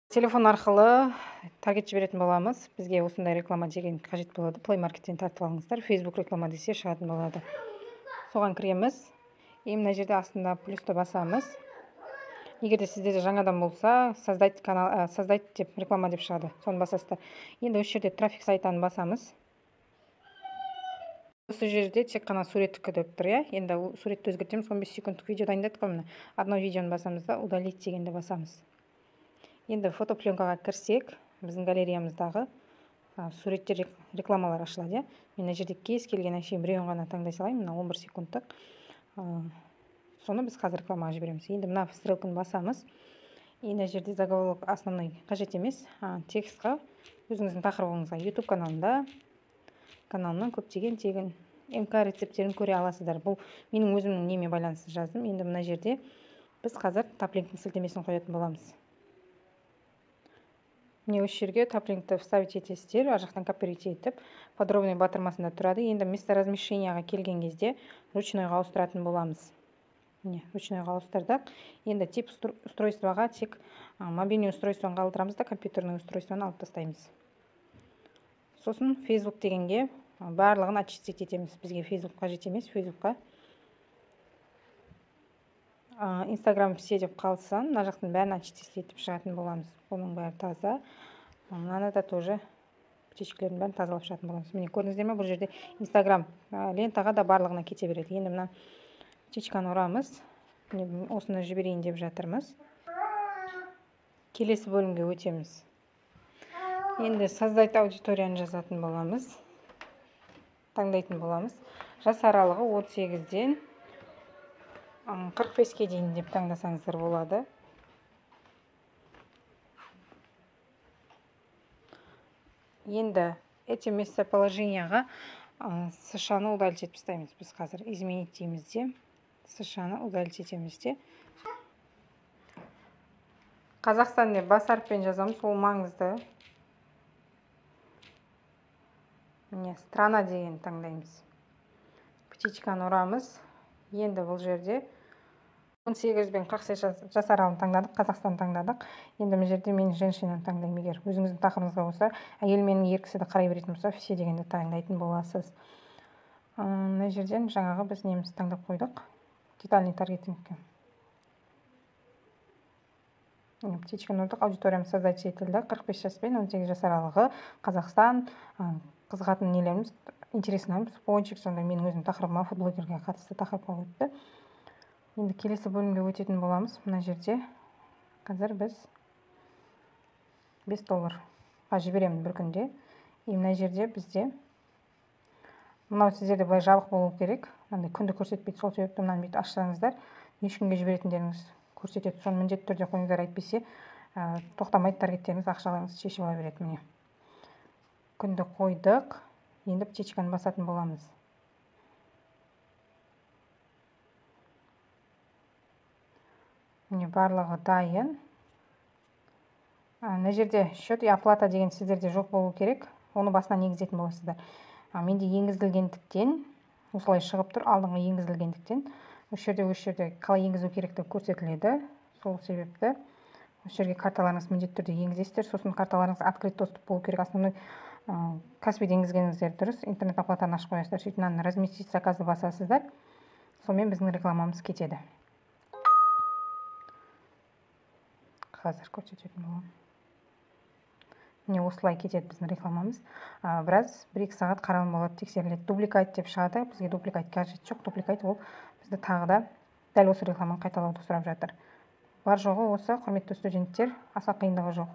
Телефон арқылы таргет жіберетін боламыз. Бізге осындай реклама деген қажет болады. Play Market'тен тартып алыңыздар. Facebook реклама десе шығатын болады. Соған кіреміз. И мына жерде астында плюсті басамыз. Егер де сіздерде жаңадан болса, создать канал, создать деп реклама деп шығады. Соны басасыздар. Енді осы жерде трафик сайтын басамыз. Осы жерде тек қана суреттікі деп тұр, иә. Енді суретті өзгертеміз. 15 секундтық видео дайындадық қой міне. Одно видеоны басамыз да, удалить дегенді басамыз. Енді фотопленкаға кірсек, біздің галереямыздағы суреттер, рекламалар ашылады, иә. Мен мына жерде кез келген әшейін біреуін ғана таңдай салайын, мына 11 секундтық. Соны біз қазір рекламаға жібереміз. Енді мына стрелканы басамыз. И мына жерде заголовок основной қажет емес. Текстқа өзіңіздің тақырыбыңызға YouTube каналында каналымнан көптеген тегін МК рецепттерін көре аласыздар. Бұл менің өзімнің неме байланысты жаздым. Енді мына жерде біз қазір таплинктің сілтемесін қоятын боламыз. Міне осы жерге таплинкті вставить етесіздер, ар жақтан копировать етіп, подробный батырмасында тұрады. Енді место размещенияға келген кезде ручнойға ауыстыратын боламыз. Міне ручнойға ауыстырдық. Енді тип устройствоға тек мобильный устройствоны қалдырамыз да, компьютерный устройствоны алып тастаймыз. Сосын Facebook дегенге барлығын очистить етеміз. Бізге Facebook қажет емес, Facebookқа. Instagram все деп қалсын, мына жақтың бәрін очистить етіп шығатын боламыз. Бұның бәрі таза. Мынаны да тоже птичкалердің бәрін тазалап шығатын боламыз. Міне көрдіңіздер ме, бұл жерде Instagram лентаға да барлығына кете береді. Енді мына птичканы ұрамыз. Міне осыны жіберейін деп жатырмыз. Келесі бөлімге өтеміз. Енді создать аудиторияны жазатын боламыз. Таңдайтын боламыз. Жас аралығы 18-ден 45-ке дейін деп таңдасаңыздар болады. Енді эти местоположенияға США-ны удалить етіп тастаймыз. Біз қазір изменить дейміз де, США-ны удалить етеміз де. Қазақстан деп бас әріппен жазамыз, ол маңызды. Міне страна деген таңдаймыз. Птичканы ұрамыз. Енді бұл жерде 18 бен 48 жас аралығын таңдадық, Қазақстан таңдадық. Енді мына жерде мен женщинаны таңдаймын. Егер өзіңіздің тақырыбыңызға болса, әйел мен ер кісіді қарай беретін болса, все дегенді таңдайтын боласыз. Мына жерден жаңағы біз немізді таңдап қойдық. Детальный таргетингке. Міне, птичканы ұрдық, аудиториямыз создать етілді. 45 жас пен 18 жас аралығы, Қазақстан, қызығатын нелеріміз, интересный пончик, сондай менің өзім тақырыбыма, фудблогерге қатысты тақырыпқа өтті. Енді келесі бөлімге өтетін боламыз. Мына жерде қазір біз 5 долларға жіберемін бір күнде. И мына жерде бізде мынау сіздерде былай жабық болу керек. Мынандай күнді көрсетпейді, сол себепті мынаны бүйтіп ашсаңыздар, неше күнге жіберетіндеріңіз көрсетеді. Соны міндетті түрде қойыңыздар, әйтпесе тоқтамайды таргеттеріңіз, ақшаларыңызды шешіп ала береді. Міне күнді қойдық. Енді птичканы басатын боламыз. Міне барлығы дайын. Мына жерде счет и оплата деген сіздерде жоқ болу керек. Оны басынан енгізетін боласыздар. Менде енгізілгендіктен осылай шығып тұр, алдыңғы енгізілгендіктен осы жерде қалай енгізу керектігі көрсетіледі. Сол себепті осы жерге карталарыңызды міндетті түрде енгізесіздер. Сосын карталарыңыз открыт доступ болу керек. Основной Каспийде енгізгеніңіздер дұрыс. Интернет оплатаны ашып қоясыздар. Сөйтіп мынаны разместить заказды басасыздар. Сонымен біздің рекламамыз кетеді. Қазір көрсететін боламын. Міне осылай кетеді біздің рекламамыз. Біраз 1-2 сағат қаралым болады, тексеріледі. Дубликат деп шығады. Бізге дубликат қажет жоқ. Дубликат ол бізді тағы да дәл осы рекламаны қайталауды сұрап жатыр. Бар жоғы осы, құрметті студенттер, аса қиындығы жоқ.